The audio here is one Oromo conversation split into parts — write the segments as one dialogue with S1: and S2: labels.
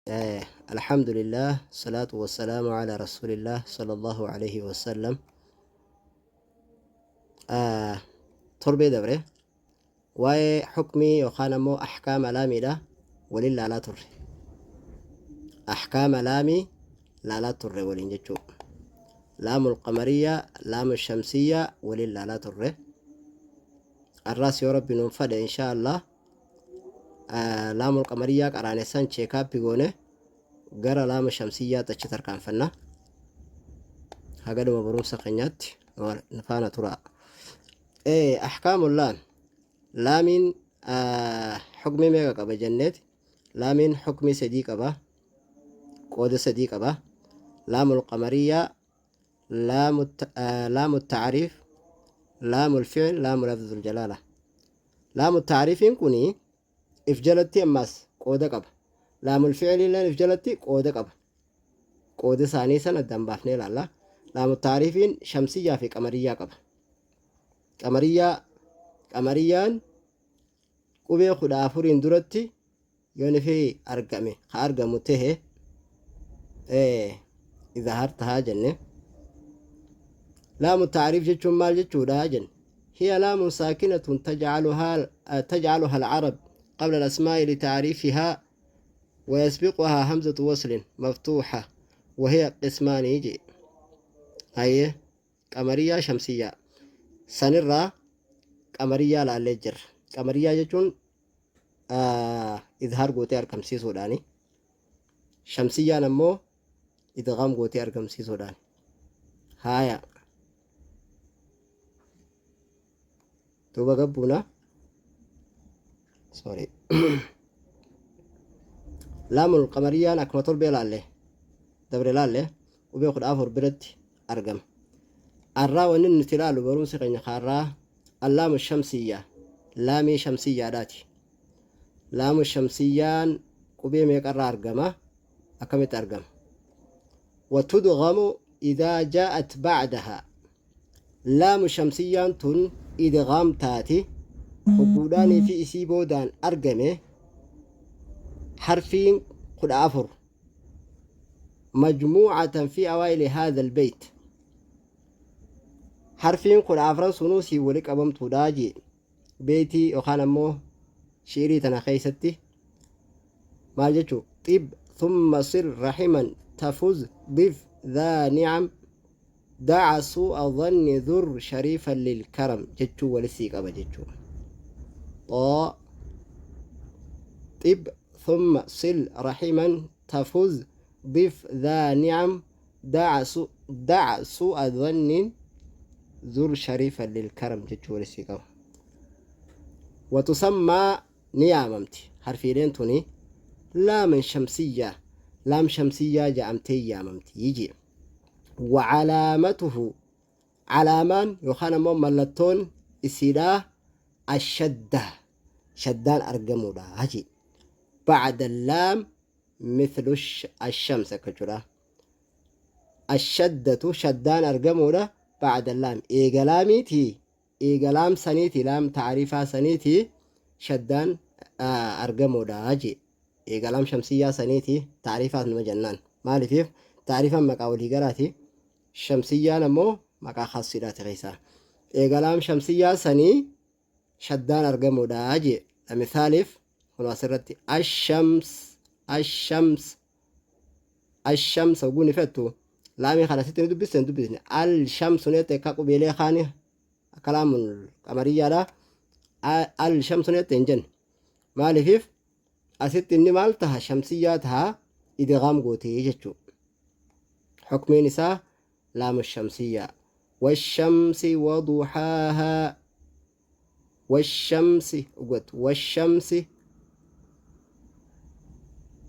S1: Alhamdulillah, salaatu wassalaamu ala rasuulillah sallallahu alayhi wasallam. Torbee dabre waa'ee hukmii yookaan ammoo ahkaama laamiidha waliin laalaa turre. Ahkaama laamii laalaa turre waliin jechuu. Laamul qamariyyaa, laamul shamsiyyaa waliin laalaa turre. Arraas yoo rabbi nuun fadhe inshaa Allah laamul qamariyyaa qaraane san cheekaappi goone gara laama shamsiyyaatti achi tarkaanfanna. Haga dhuma barumsa keenyaatti nu faana turaa. Ahkaamul laam, laamiin hukmii meeqa qaba jenneeti? Laamiin hukmii sadii qaba, qooda sadii qaba: laamul qamariyyaa, laamu taariif, laamul fi'il, laamu lafzul jalaala. Laamu taariifiin kun if jalatti ammaas qooda qaba. Laamul fi'iliilleen if jalatti qooda qaba. Qooda isaanii san addaan baafnee ilaalla. Laamu taariifiin shamsiyyaa fi qamariyyaa qaba. Qamariyyaa, qamariyyaan qubee 14n duratti yoon fi argame ka argamu tahe izhaar tahaa jenne. Laamu taariif jechuun maal jechuudha jenne? Hiya laamun saakinatun tajcaluha alcarab qabla alasmaa'i litacriifihaa ويسبقها همزة وصل مفتوحة وهي قسمان يجي. هاي قمرية شمسية سنرى قمرية لالي جر. قمرية jechuun izhaar gootee argamsiisuudhaani, shamsiyyaan ammoo idgaam gootee argamsiisuudhaani. Haaya, duuba gabbuuna, sorry, laamul qamariyyaan akkuma torbee laalle dabre laalle qubee 14 biratti argama. Arraa wanni nuti ilaalu, barumsi keenya kaarraa, allaamu shamsiyyaa, laamii shamsiyyaadhaati. Laamu shamsiyyaan qubee meeqarraa argama? Akkamitti argama? وتدغم إذا جاءت بعدها. laamu shamsiyyaan tun idgaam taati hogguudhaanii fi isii boodaan argame harfiin 14 مجموعة في أوائل هذا البيت. Harfiin 14n sunuu sii wali qabamtuudha jee. Beetii yookaan ammoo shi'irii tana keessatti maal jechuu? طب ثم صل رحما تفز ضف ذا نعم دع سوء ظن ذر شريفا للكرم jechuu walisii qaba jechuu. طاء طب ثم صل رحما تفز ضف ذا نعم دع سوء ظن ذر شريفا للكرم jechuu walisii qaba. وتسمى ni yaamamti harfiileen tuni لاما شمسية, laam shamsiyyaa ja'amtee yaamamti jee. وعلامته calaamaan yookaan ammoo mallattoon isiidhaa الشدة shaddaan argamuudha haji بعد اللام مثل الشمس akka jechuudha. الشدة shaddaan argamuudha بعد اللام eega laamiitii, eega laam saniiti, laam taariifaa saniiti shaddaan argamuudha haji eega laam shamsiyyaa saniiti. Taariifaas numa jennaan. Maaliif? Taariifaan maqaa waliigalaati, shamsiyyaan ammoo maqaa khaasiidhaati. Keessaa eega laam shamsiyyaa sanii shaddaan argamuudha jee. Misaaliif kun asirratti الشمس, الشمس, الشمس oguu ni fettu laamii kana sitti ni dubbiste hin dubbisne. الشمس ni akka qubeelee kaani akka laamul qamariyyaadha الشمس ni hin jenne. Maaliif? Asitti inni maal taha? Shamsiyyaa taha, idgaam gootee jechuu. Hukmiin isaa laamu shamsiyyaa. والشمس وضحاها, والشمس ugat والشمس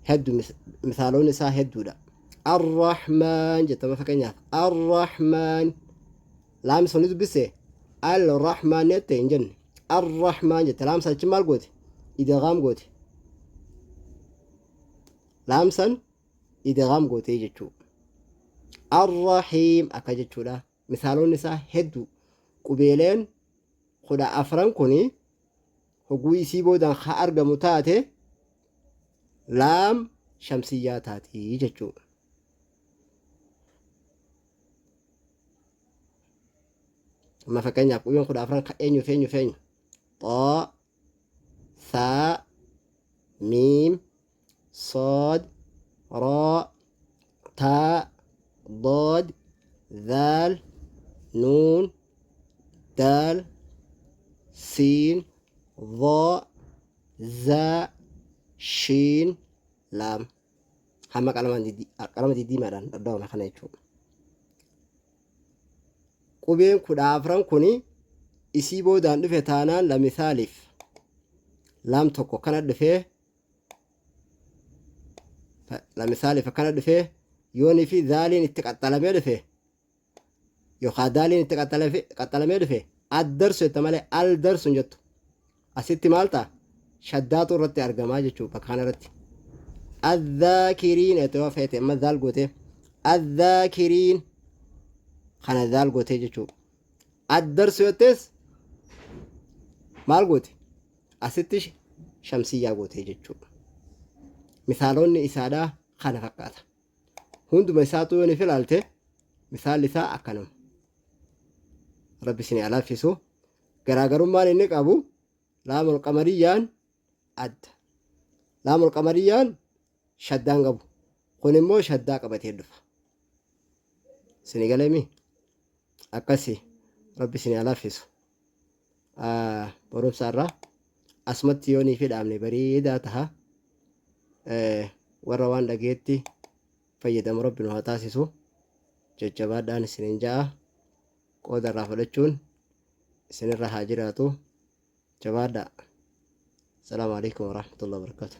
S1: hedduu, misaalonni isaa hedduudha. الرحمن jettama fakkeenyaaf. الرحمن laam suni dubbise الرحمن jette hin jenne, الرحمن jette. Laam san achi maal goote? Idgaam goote. Laam san idgaam goote jechuu. الرحيم akka jechuudha. Misaalonni isaa hedduu. Qubeeleen 14n kuni hoguu isii boodaan haa argamu taate laam shamsiyyaa taati jechuudha. Amma fakkeenyaaf qubeen 14 kan eenyu fi eenyu fi eenyu? Xaa, Thaa, Miim, Sood, Raa, Taa, Dood, Dhaal, Nuun, Daal, Siin, Dhaa, Zaa, Shiin, Laam. Hamma qalama diddiimaadhaan dhadhawame kana jechuudha. Qubeen 14 kuni isii boodaan dhufe taanaan lamisaaliif laam tokko kana dhufee lamisaaliif akkana dhufee yoonii fi zaaliin itti qaxxalamee dhufe yookaan daaliin itti qaxxalamee dhufe addarsu jetta malee al darsu hin jettu. Asitti maal ta'a? Shaddaatu irratti argamaa jechuudha bakka kana irratti. Adhaakiriin jettee yoo feete amma zaal gootee adhaakiriin kana zaal gootee jechuudha. Addarsu jettees maal goote? Asitti shamsiyyaa gootee jechuudha. Misaalonni isaadhaa kana fakkaata. Hunduma isaatu yoo ni filaalte misaalli isaa akkanuma. Rabbi isin haa laaffisu. Garaagarummaan inni qabu laamul qamariyyaan adda. Laamul qamariyyaan shaddaan qabu. Kun immoo shaddaa qabatee dhufa. Isin galeemi? Akkasi Rabbi isin haa laaffisu. Barumsa irraa asumatti yoo nii fi dhaabne bareedaa taha. Warra waan dhageetti fayyadamu Rabbi nu haa taasisu. Jajjabaadhaan isiniin ja'a. Qooda irraa fudhachuun isinirra haa jiraatu. Jabaadhaa. Assalaamu alaikum warahmatullahi wabarakatuh.